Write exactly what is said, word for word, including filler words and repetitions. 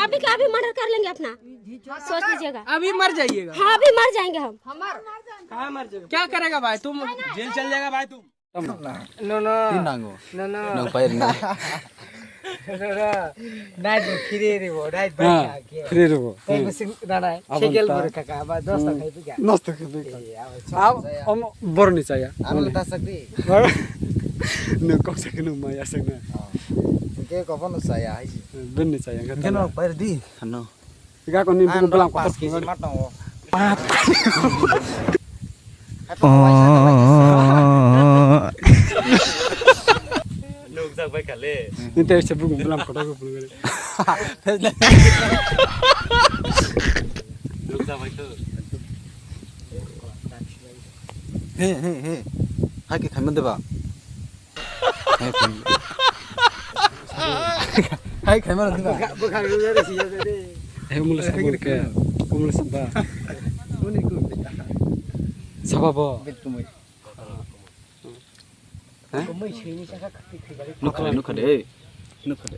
अभी का अभी मर्डर कर लेंगे अपना, सोच लीजिएगा। अभी मर जाइएगा। हाँ, अभी मर जाएंगे हम। कहाँ मर जाएगा? क्या करेगा भाई तुम? जेल चल जाएगा भाई तुम। No, no. Tinango. No, no. No, pair na. No, no. Nai bo khiri ri bo, nai bo Ah, kha khe. Khiri ri bo. Tei Hmm. bo sing na nai. Abang Sekel ta. Bo kha kha, ba dos ta Hmm. khai pika. Dos ta khai pika. Eh, abo Ah, chaya. Om borni chaya. Ano ta sakri. No kok sakno maya sakna. Ke ko bono chaya hai si. Benni chaya kata. Keno pair di. Ano. Tiga ko ni buku belang kotor. Pas kg ma tongo. Pat. Nukjak bai kale. Ini teh saya buku belang kotor ko buku. Nukjak bai tu. He he he. Hai ke khaimande ba. Hai khaimano diba? Hai mulus sabun ke. Mulus sabun. Sababo. Nukha de, nukha de. Nukha de.